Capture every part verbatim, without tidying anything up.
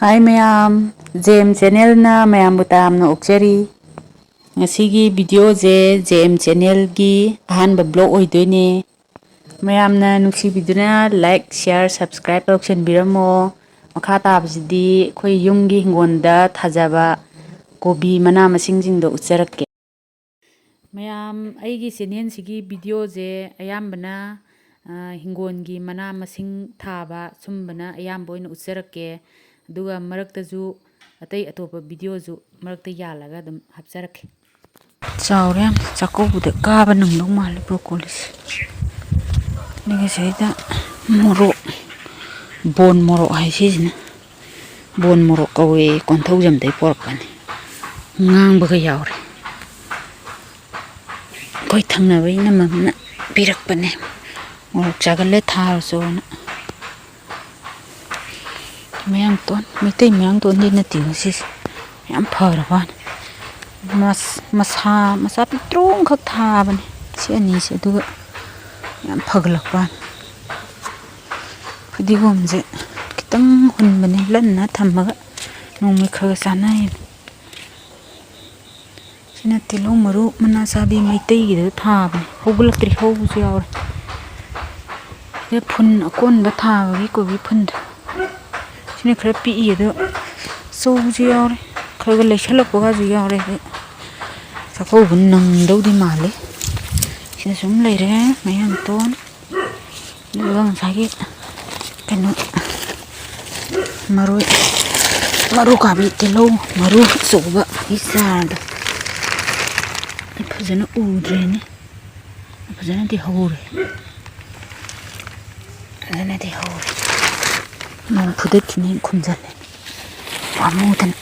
ꯍꯥꯏ ꯃꯌꯥꯝ, J M ꯆꯦꯅꯦꯜꯅ ꯃꯌꯥꯝꯕꯨ ꯇꯔꯥꯝꯅ ꯑꯣꯛꯆꯔꯤ꯫ ꯉꯁꯤꯒꯤ ꯚꯤꯗꯤꯑꯣꯁꯦ ꯖꯦ ꯑꯦꯝ ꯆꯦꯅꯦꯜꯒꯤ ꯑꯍꯥꯟꯕ ꯕ꯭ꯂꯣꯛ ꯑꯣꯏꯗꯣꯏꯅꯦ꯫ ꯃꯌꯥꯝꯅ ꯅꯨꯡꯁꯤꯕꯤꯗꯨꯅ ꯂꯥꯏꯛ, ꯁꯤꯌꯥꯔ, ꯁꯕꯁꯀ꯭ꯔꯥꯏꯕ ꯇꯧꯁꯟꯕꯤꯔꯝꯃꯣ꯫ ꯃꯈꯥ ꯇꯥꯕꯁꯤꯗꯤ ꯑꯩꯈꯣꯏ ꯌꯨꯝꯒꯤ ꯍꯤꯡꯒꯣꯜꯗ ꯊꯥꯖꯕ ꯀꯣꯕꯤ ꯃꯅꯥ ꯃꯁꯤꯡꯁꯤꯡꯗꯣ ꯎꯠꯆꯔꯛꯀꯦ꯫ ꯃꯌꯥꯝ, ꯑꯩꯒꯤ ꯆꯦꯅꯦꯜꯁꯤꯒꯤ ꯚꯤꯗꯤꯑꯣꯁꯦ ꯑꯌꯥꯝꯕꯅ, ꯑ, ꯍꯤꯡꯒꯣꯜꯒꯤ ꯃꯅꯥ ꯃꯁꯤꯡ ꯊꯥꯕ ꯁꯨꯝꯕꯅ ꯑꯌꯥꯝꯕ ꯑꯣꯏꯅ ꯎꯠꯆꯔꯛꯀꯦ꯫ ꯑꯗꯨꯒ ꯃꯔꯛꯇꯁꯨ ꯑꯇꯩ ꯑꯇꯣꯞꯄ ꯚꯤꯗꯤꯑꯣꯁꯨ ꯃꯔꯛꯇ ꯌꯥꯜꯂꯒ ꯑꯗꯨꯝ ꯍꯥꯞꯆꯔꯛꯀꯦ꯫ ꯆꯥꯎꯔꯦ ꯌꯥꯝ, ꯆꯥꯛꯀꯧꯕꯗ ꯀꯥꯕ ꯅꯪꯗꯧ ꯃꯥꯜꯂꯦ ꯕ꯭ꯔꯣꯀꯣꯂꯤꯁꯦ꯫ ꯑꯗꯨꯒ ꯁꯤꯗꯩꯗ ꯃꯣꯔꯣꯛ, ꯕꯣꯟ ꯃꯣꯔꯣꯛ ꯍꯥꯏ ꯁꯤꯁꯤꯅ꯫ ꯕꯣꯟ ꯃꯣꯔꯣꯛ ꯀꯧꯋꯦ, ꯀꯣꯟꯊꯧꯖꯝꯗꯩ ꯄꯣꯔꯛꯄꯅꯦ꯫ ꯉꯥꯡꯕꯒ ꯌꯥꯎꯔꯦ꯫ ꯑꯩꯈꯣꯏ ꯊꯪꯅꯕ ꯏꯅꯝꯃ ꯑꯃꯅ ꯄꯤꯔꯛꯄꯅꯦ, ꯃꯣꯔꯣꯛ ꯆꯥꯒꯜꯂꯦ ꯊꯥꯔꯨꯆꯣꯅ꯫ ꯃꯌꯥꯡꯇꯣꯟ, ꯃꯩꯇꯩ ꯃꯌꯥꯡꯇꯣꯟꯗꯤ ꯅꯠꯇꯦ ꯉꯁꯤꯁꯦ, ꯌꯥꯝ ꯐꯔꯕ ꯋꯥꯅꯤ꯫ ꯃꯁ-, ꯃꯁꯥ ꯃꯆꯥ ꯄꯤꯛꯇ꯭ꯔꯨ ꯑꯃꯈꯛ ꯊꯥꯕꯅꯦ ꯁꯤ ꯑꯅꯤꯁꯦ, ꯑꯗꯨꯒ ꯌꯥꯝ ꯐꯒꯠꯂꯛꯄ ꯋꯥꯅꯤ꯫ ꯐꯗꯤꯒꯣꯝꯁꯦ ꯈꯤꯇꯪ ꯍꯨꯟꯕꯅꯦ, ꯂꯟꯅ ꯊꯝꯃꯒ ꯅꯣꯡꯃꯩ ꯈꯔ ꯈꯔ ꯆꯥꯅꯩꯌꯦꯅ꯫ ꯁꯤꯅ ꯇꯤꯜꯍꯧ ꯃꯔꯨ ꯃꯅꯥ ꯆꯥꯕꯤ ꯃꯩꯇꯩꯒꯤꯗ ꯊꯥꯕꯅꯦ, ꯍꯧꯒꯠꯂꯛꯇ꯭ꯔꯤ, ꯍꯧꯕꯁꯨ ꯌꯥꯎꯔꯦ꯫ ꯁꯤꯗ ꯐꯨꯟ ꯑꯀꯣꯟꯕ ꯊꯥꯕꯒꯤ ꯀꯣꯕꯤ ꯐꯨꯟꯗꯣ, ꯁꯤꯅ ꯈꯔ ꯄꯤꯛꯏ, ꯑꯗꯣ ꯆꯧꯕꯁꯨ ꯌꯥꯎꯔꯦ, ꯈꯔ ꯈꯔ ꯂꯩꯁꯜꯂꯛꯄꯒꯁꯨ ꯌꯥꯎꯔꯦ꯫ ꯑꯗꯣ ꯆꯥꯛꯀꯧꯕ ꯅꯪꯗꯧꯗꯤ ꯃꯥꯜꯂꯤ꯫ ꯁꯤꯗ ꯁꯨꯝ ꯂꯩꯔꯦ ꯃꯌꯥꯡꯇꯣꯟ꯫ ꯑꯗꯨꯒ ꯉꯁꯥꯏꯒꯤ ꯀꯩꯅꯣ, ꯃꯔꯣꯏ, ꯃꯔꯨ ꯀꯥꯕꯤ ꯇꯤꯜꯍꯧ ꯃꯔꯨ ꯑꯆꯧꯕꯒꯤ ꯆꯥꯔꯗꯣ ꯑꯩ ꯐꯖꯅ ꯎꯗ꯭ꯔꯦꯅꯦ꯫ ꯐꯖꯅꯗꯤ ꯍꯧꯔꯦ, ꯐꯖꯅꯗꯤ ꯍꯧꯔꯦ꯫ ꯅꯣꯡ ꯐꯨꯗꯠꯈꯤꯅꯤ ꯈꯨꯝꯖꯜꯂꯦ, ꯄꯥꯝꯃꯨꯗꯅ꯫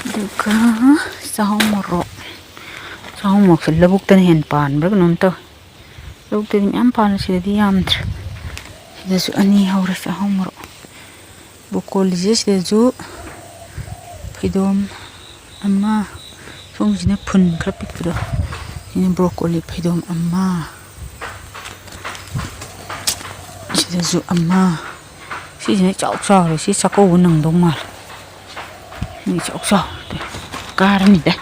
ꯑꯗꯨꯒ ꯆꯍꯥꯎ ꯃꯣꯔꯣꯛ, ꯆꯍꯥꯎ ꯃꯣꯔꯣꯛꯁꯦ ꯂꯧꯕꯨꯛꯇꯅ ꯍꯦꯟꯅ ꯄꯥꯟꯕ꯭ꯔꯥ ꯀꯩꯅꯣꯝ ꯇꯧꯋꯦ꯫ ꯂꯧꯕꯨꯛꯇꯗꯤ ꯃꯌꯥꯝ ꯄꯥꯜꯂꯦ, ꯁꯤꯗꯗꯤ ꯌꯥꯝꯗ꯭ꯔꯦ꯫ ꯁꯤꯗꯁꯨ ꯑꯅꯤ ꯍꯧꯔꯦ ꯆꯍꯥꯎ ꯃꯣꯔꯣꯛ꯫ ꯕ꯭ꯔꯣꯀꯣꯂꯤꯁꯦ ꯁꯤꯗꯁꯨ ꯐꯩꯗꯣꯝ ꯑꯃ, ꯁꯣꯝꯒꯤꯁꯤꯅ ꯐꯨꯟ ꯈꯔ ꯄꯤꯛꯄꯗꯣ, ꯁꯤꯅ ꯕ꯭ꯔꯣꯀꯣꯂꯤ ꯐꯩꯗꯣꯝ ꯑꯃ, ꯁꯤꯗꯁꯨ ꯑꯃ, ꯁꯤꯁꯤꯅ ꯏꯆꯥꯎ ꯆꯥꯎꯔꯦ꯫ ꯁꯤ ꯆꯥꯛꯀꯧꯕ ꯅꯪꯗꯧ ꯃꯥꯜꯂꯦ꯫ ꯁꯤ ꯏꯆꯥꯎ ꯆꯥꯎꯔꯦ꯫ ꯀꯥꯔꯅꯤꯗ꯫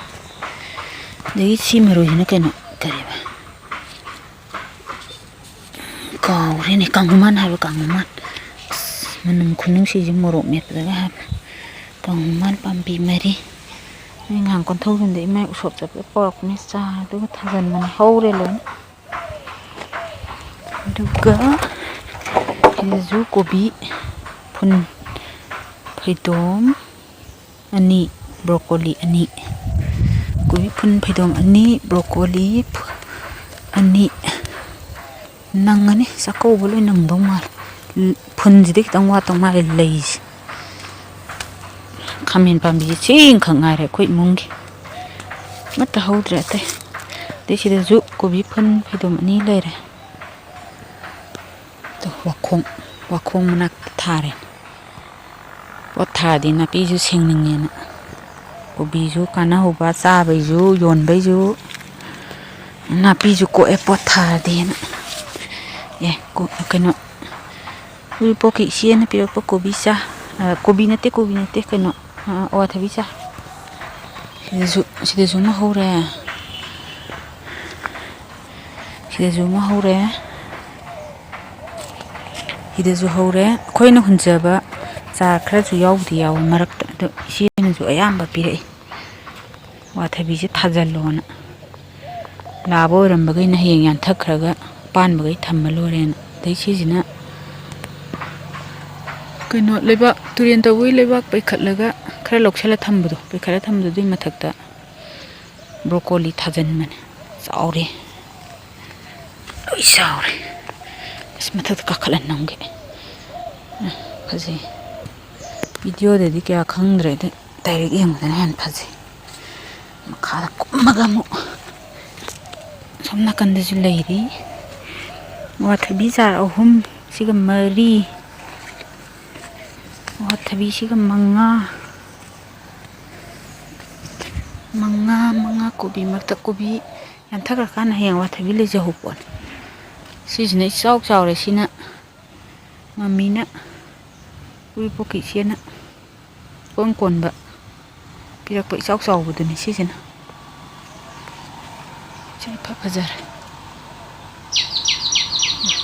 ꯑꯗꯒꯤ ꯁꯤ ꯃꯔꯣꯏꯁꯤꯅ ꯀꯩꯅꯣ, ꯀꯔꯤꯕ? ꯀꯥꯎꯔꯦꯅꯦ꯫ ꯀꯥꯡꯃꯥꯟ ꯍꯥꯏꯕ, ꯀꯥꯡꯃꯥꯟ꯫ ꯑꯁ, ꯃꯅꯝ ꯈꯨꯅꯨꯡꯁꯤꯁꯦ ꯃꯣꯔꯣꯛ ꯃꯦꯠꯄꯗꯒ ꯍꯥꯞꯄ꯫ ꯀꯥꯡꯃꯥꯟ ꯄꯥꯝꯕꯤ ꯃꯔꯤ꯫ ꯑꯩ ꯉꯍꯥꯟ ꯀꯣꯟꯊꯧꯖꯝꯗ ꯏꯃꯥꯏ ꯎꯁꯣꯞ ꯆꯠꯄꯗ ꯄꯣꯔꯛꯄꯅꯦ꯫ ꯆꯥꯔ ꯑꯗꯨꯒ ꯊꯥꯖꯤꯟꯕꯅꯦ꯫ ꯍꯧꯔꯦ ꯂꯣꯏꯅ꯫ ꯑꯗꯨꯒ ꯁꯤꯗꯁꯨ ꯀꯣꯕꯤ ꯐꯨꯟ ꯐꯩꯗꯣꯝ ꯑꯅꯤ, ꯕ꯭ꯔꯣꯀꯣꯂꯤ ꯑꯅꯤ, ꯀꯣꯕꯤ ꯐꯨꯟ ꯐꯩꯗꯣꯝ ꯑꯅꯤ, ꯕ꯭ꯔꯣꯀꯣꯂꯤ ꯐꯨ-, ꯑꯅꯤ꯫ ꯅꯪꯉꯅꯤ, ꯆꯥꯛꯀꯧꯕ ꯂꯣꯏ ꯅꯪꯗꯧ ꯃꯥꯜꯂꯦ꯫ ꯐꯨꯟꯁꯤꯗꯤ ꯈꯤꯇꯪ ꯋꯥꯠꯇꯧ ꯃꯥꯜꯂꯦ, ꯂꯩꯁꯦ꯫ ꯈꯥꯃꯦꯟ ꯄꯥꯝꯕꯤꯁꯦ ꯁꯤꯈꯛ ꯉꯥꯏꯔꯦ ꯑꯩꯈꯣꯏ ꯏꯃꯨꯡꯒꯤ꯫ ꯑꯃꯠꯇ ꯍꯧꯗ꯭ꯔꯦ ꯑꯇꯩ꯫ ꯑꯗꯩ ꯁꯤꯗꯁꯨ ꯀꯣꯕꯤ ꯐꯨꯟ ꯐꯩꯗꯣꯝ ꯑꯅꯤ ꯂꯩꯔꯦ꯫ ꯑꯗꯣ ꯋꯥꯈꯣꯡ, ꯋꯥꯈꯣꯡ ꯃꯅꯥꯛꯇ ꯊꯥꯔꯦ꯫ ꯄꯣꯠ ꯊꯥꯔꯗꯤ ꯅꯥꯄꯤꯁꯨ ꯁꯦꯡꯅꯤꯡꯉꯦꯅ꯫ ꯀꯣꯕꯤꯁꯨ ꯀꯥꯟꯅꯍꯧꯕ, ꯆꯥꯕꯩꯁꯨ, ꯌꯣꯟꯕꯩꯁꯨ꯫ ꯅꯥꯄꯤꯁꯨ ꯀꯣꯛꯑꯦ ꯄꯣꯠ ꯊꯥꯔꯗꯤꯅ꯫ ꯑꯦ, ꯀꯣ-, ꯀꯩꯅꯣ, ꯎꯔꯤꯄꯣꯛꯀꯤ ꯏꯆꯦꯅ ꯄꯤꯔꯛꯄ ꯀꯣꯕꯤ ꯆꯥ-, ꯑ, ꯀꯣꯕꯤ ꯅꯠꯇꯦ, ꯀꯣꯕꯤ ꯅꯠꯇꯦ, ꯀꯩꯅꯣ, ꯑ, ꯑꯋꯥꯊꯕꯤ ꯆꯥ꯫ ꯁꯤꯗꯁꯨ, ꯁꯤꯗꯁꯨ ꯑꯃ ꯍꯧꯔꯦ꯫ ꯁꯤꯗꯁꯨ ꯑꯃ ꯍꯧꯔꯦ꯫ ꯁꯤꯗꯁꯨ ꯍꯧꯔꯦ꯫ ꯑꯩꯈꯣꯏꯅ ꯍꯨꯟꯖꯕ ꯆꯥꯔ ꯈꯔꯁꯨ ꯌꯥꯎꯕꯨꯗꯤ ꯌꯥꯎꯋꯤ ꯃꯔꯛꯇ, ꯑꯗꯣ ꯏꯆꯦꯅꯁꯨ ꯑꯌꯥꯝꯕ ꯄꯤꯔꯛꯏ꯫ ꯑꯋꯥꯊꯕꯤꯁꯦ ꯊꯥꯖꯤꯜꯂꯣꯅ꯫ ꯂꯥꯕ ꯑꯣꯏꯔꯝꯕꯈꯩꯅ ꯍꯌꯦꯡ ꯌꯥꯟꯊꯛꯈ꯭ꯔꯒ ꯑꯄꯥꯟꯕꯈꯩ ꯊꯝꯃ ꯂꯣꯏꯔꯦꯅ꯫ ꯑꯗꯩ ꯁꯤꯁꯤꯅ ꯀꯩꯅꯣ, ꯂꯩꯕꯥꯛ, ꯇꯨꯔꯦꯟ ꯇꯧꯕꯒꯤ ꯂꯩꯕꯥꯛ ꯄꯩꯈꯠꯂꯒ ꯈꯔ ꯂꯧꯁꯜꯂ ꯊꯝꯕꯗꯣ, ꯄꯩꯈꯠꯂ ꯊꯝꯕꯗꯣ, ꯑꯗꯨꯏ ꯃꯊꯛꯇ ꯕ꯭ꯔꯣꯀꯣꯂꯤ ꯊꯥꯖꯤꯟꯕꯅꯦ꯫ ꯆꯥꯎꯔꯦ, ꯂꯣꯏ ꯆꯥꯎꯔꯦ꯫ ꯑꯁ, ꯃꯊꯛꯇ ꯀꯥꯈꯠꯂ ꯅꯝꯒꯦ꯫ ꯑ, ꯐꯖꯩ꯫ ꯚꯤꯗꯤꯑꯣꯗꯗꯤ ꯀꯌꯥ ꯈꯪꯗ꯭ꯔꯦ, ꯑꯗꯨ ꯗꯥꯏꯔꯦꯛ ꯌꯦꯡꯕꯗꯅ ꯍꯦꯟꯅ ꯐꯖꯩ꯫ ꯃꯈꯥꯗ ꯀꯨꯝꯃꯒ ꯑꯃꯨꯛ ꯑꯁꯣꯝ ꯅꯥꯀꯟꯗꯁꯨ ꯂꯩꯔꯤ꯫ ꯑꯋꯥꯊꯕꯤ ꯆꯥꯔ ꯑꯍꯨꯝ, ꯁꯤꯒ ꯃꯔꯤ, ꯑꯋꯥꯊꯕꯤꯁꯤꯒ ꯃꯉꯥ, ꯃꯉꯥ, ꯃꯉꯥ꯫ ꯀꯣꯕꯤ ꯃꯔꯛꯇ ꯀꯣꯕꯤ ꯌꯥꯟꯊꯈ꯭ꯔꯀꯥꯟꯗ ꯍꯌꯦꯡ ꯑꯋꯥꯊꯕꯤ ꯂꯩꯖꯍꯧ ꯄꯣꯠꯅꯤ꯫ ꯁꯤꯁꯤꯅ ꯏꯆꯥꯎ ꯆꯥꯎꯔꯦ꯫ ꯁꯤꯅ ꯃꯃꯤꯅ ꯎꯔꯤꯄꯣꯛꯀꯤ ꯏꯆꯦꯅ ꯏꯀꯣꯟ ꯀꯣꯟꯕ ꯄꯤꯔꯛꯄ ꯏꯆꯥꯎ ꯆꯥꯎꯕꯗꯨꯅꯤ ꯁꯤꯁꯤꯅ꯫ ꯁꯤ ꯏꯐ ꯐꯖꯔꯦ꯫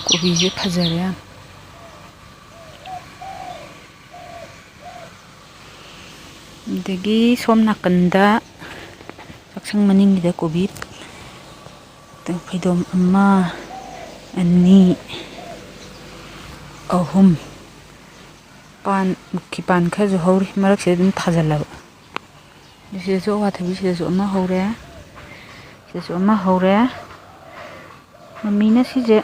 ꯀꯣꯕꯤꯁꯦ ꯐꯖꯔꯦ ꯌꯥꯝ꯫ ꯑꯗꯒꯤ ꯁꯣꯝ ꯅꯥꯀꯟꯗ ꯆꯥꯛꯁꯪ ꯃꯅꯤꯡꯒꯤꯗ ꯀꯣꯕꯤ ꯐꯩꯗꯣꯝ ꯑꯃ, ꯑꯅꯤ, ꯑꯍꯨꯝ, ꯄꯥꯟ, ꯃꯨꯛꯈꯤ ꯄꯥꯟ ꯈꯔꯁꯨ ꯍꯧꯔꯤ, ꯃꯔꯛꯁꯤꯗ ꯑꯗꯨꯝ ꯊꯥꯖꯜꯂꯕ꯫ ꯁꯤꯗꯁꯨ ꯑꯋꯥꯊꯕꯤ, ꯁꯤꯗꯁꯨ ꯑꯃ ꯍꯧꯔꯦ, ꯁꯤꯗꯁꯨ ꯑꯃ ꯍꯧꯔꯦ꯫ ꯃꯃꯤꯅ ꯁꯤꯁꯦ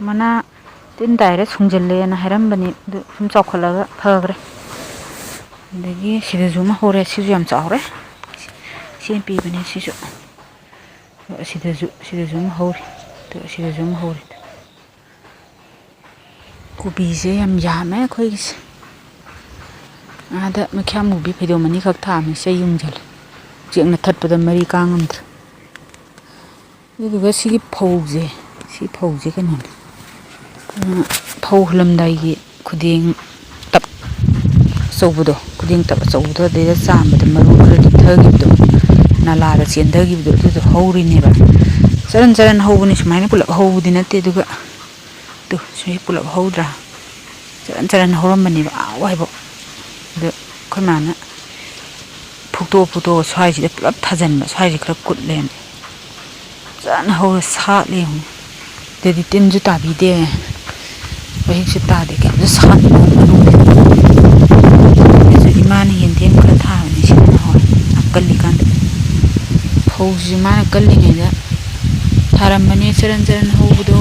ꯃꯅꯥ ꯇꯤꯟ ꯇꯥꯏꯔ ꯁꯨꯡꯖꯜꯂꯦꯅ ꯍꯥꯏꯔꯝꯕꯅꯤ, ꯑꯗꯨ ꯁꯨꯝ ꯆꯥꯎꯈꯠꯂꯒ ꯐꯈ꯭ꯔꯦ꯫ ꯑꯗꯒꯤ ꯁꯤꯗꯁꯨ ꯑꯃ ꯍꯧꯔꯦ, ꯁꯤꯁꯨ ꯌꯥꯝ ꯆꯥꯎꯔꯦ꯫ ꯁꯤ ꯄꯤꯕꯅꯦ ꯁꯤꯁꯨ꯫ ꯑꯁꯤꯗꯁꯨ, ꯁꯤꯗꯁꯨ ꯑꯃ ꯍꯧꯔꯤ꯫ ꯑꯗꯨ ꯑꯁꯤꯗꯁꯨ ꯑꯃ ꯍꯧꯔꯤ꯫ ꯀꯣꯕꯤꯁꯦ ꯌꯥꯝ ꯌꯥꯝꯃꯦ ꯑꯩꯈꯣꯏꯒꯤꯁꯦ꯫ ꯑꯥꯗ ꯃꯈ꯭ꯌꯥꯝ ꯃꯨꯕꯤ ꯐꯩꯗꯣꯝ ꯑꯅꯤꯈꯛ ꯊꯥꯕꯅꯤ, ꯆꯩ ꯌꯨꯡꯁꯤꯜꯂꯦ꯫ ꯎꯆꯦꯛꯅ ꯊꯠꯄꯗ ꯃꯔꯤ ꯀꯥ ꯉꯝꯗ꯭ꯔꯦ꯫ ꯑꯗꯨꯗꯨꯒ ꯁꯤꯒꯤ ꯐꯧꯁꯦ, ꯁꯤ ꯐꯧꯁꯦ ꯀꯩꯅꯣꯅꯦ, ꯎꯝ, ꯐꯧ ꯍꯨꯜꯂꯝꯗꯥꯏꯒꯤ ꯈꯨꯗꯦꯡ ꯇꯞ ꯑꯆꯧꯕꯗꯣ, ꯈꯨꯗꯦꯡ ꯇꯞ ꯑꯆꯧꯕꯗꯣ, ꯑꯗꯩꯗ ꯆꯥꯝꯕꯗ ꯃꯔꯨ ꯈꯔ ꯂꯤꯊꯈꯤꯕꯗꯣ, ꯅꯂꯥꯗ ꯆꯦꯟꯊꯈꯤꯕꯗꯣ, ꯑꯗꯨꯗꯣ ꯍꯧꯔꯤꯅꯦꯕ꯫ ꯆꯔꯟ ꯆꯔꯟ ꯍꯧꯕꯅꯤ, ꯁꯨꯃꯥꯏꯅ ꯄꯨꯂꯞ ꯍꯧꯕꯗꯤ ꯅꯠꯇꯦ꯫ ꯑꯗꯨꯒ ꯇꯨ, ꯁꯤ ꯄꯨꯂꯞ ꯍꯧꯗ꯭ꯔꯥ? ꯆꯔꯟ ꯆꯔꯟ ꯍꯧꯔꯝꯕꯅꯦꯕ, ꯑꯥ ꯋꯥꯏꯕꯣꯛ꯫ ꯑꯗꯨ ꯑꯩꯈꯣꯏ ꯃꯥꯅ ꯐꯨꯛꯇꯣꯛ ꯐꯨꯛꯇꯣꯛꯑ ꯁ꯭ꯋꯥꯏꯁꯤꯗ ꯄꯨꯂꯞ ꯊꯥꯖꯤꯟꯕ, ꯁ꯭ꯋꯥꯏꯁꯤ ꯈꯔ ꯀꯨꯠꯂꯦꯅ꯫ ꯐꯖꯅ ꯍꯧꯔ ꯁꯥꯠꯂꯦ ꯌꯦꯡꯉꯨ꯫ ꯑꯗꯨꯗꯤ ꯇꯤꯟꯁꯨ ꯇꯥꯕꯤꯗꯦ, ꯃꯍꯤꯛꯁꯨ ꯇꯥꯗꯦ, ꯀꯌꯥꯝꯁꯨ ꯁꯥꯠꯂꯤꯅꯣ ꯃꯅꯨꯡꯗ꯫ ꯑꯗꯨꯁꯨ ꯏꯃꯥꯅ ꯌꯦꯟꯗꯦꯝ ꯈꯔ ꯊꯥꯕꯅꯤ ꯁꯤꯗ ꯅꯍꯥꯟꯋꯥꯏ ꯌꯥꯝ ꯀꯜꯂꯤꯀꯥꯟꯗ꯫ ꯐꯧꯁꯤꯁꯨ ꯃꯥꯅ ꯀꯜꯂꯤꯉꯩꯗ ꯊꯥꯔꯝꯕꯅꯦ ꯆꯔꯟ ꯆꯔꯟ ꯍꯧꯕꯗꯣ꯫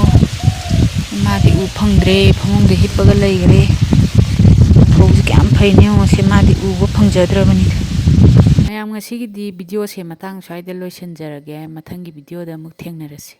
ꯃꯥꯗꯤ ꯎ ꯐꯪꯗ꯭ꯔꯦ, ꯐꯃꯨꯡꯗ ꯍꯤꯞꯄꯒ ꯂꯩꯈ꯭ꯔꯦ꯫ ꯐꯧꯁꯦ ꯀꯌꯥꯝ ꯐꯩꯅꯣ ꯌꯦꯡꯉꯣ, ꯁꯦ ꯃꯥꯗꯤ ꯎꯕ ꯐꯪꯖꯗ꯭ꯔꯕꯅꯤꯗ꯫ ꯃꯌꯥꯝ, ꯉꯁꯤꯒꯤꯗꯤ ꯚꯤꯗꯤꯑꯣꯁꯦ ꯃꯇꯥꯡ ꯁ꯭ꯋꯥꯏꯗ ꯂꯣꯏꯁꯤꯟꯖꯔꯒꯦ꯫ ꯃꯊꯪꯒꯤ ꯚꯤꯗꯤꯑꯣꯗ ꯑꯃꯨꯛ ꯊꯦꯡꯅꯔꯁꯤ꯫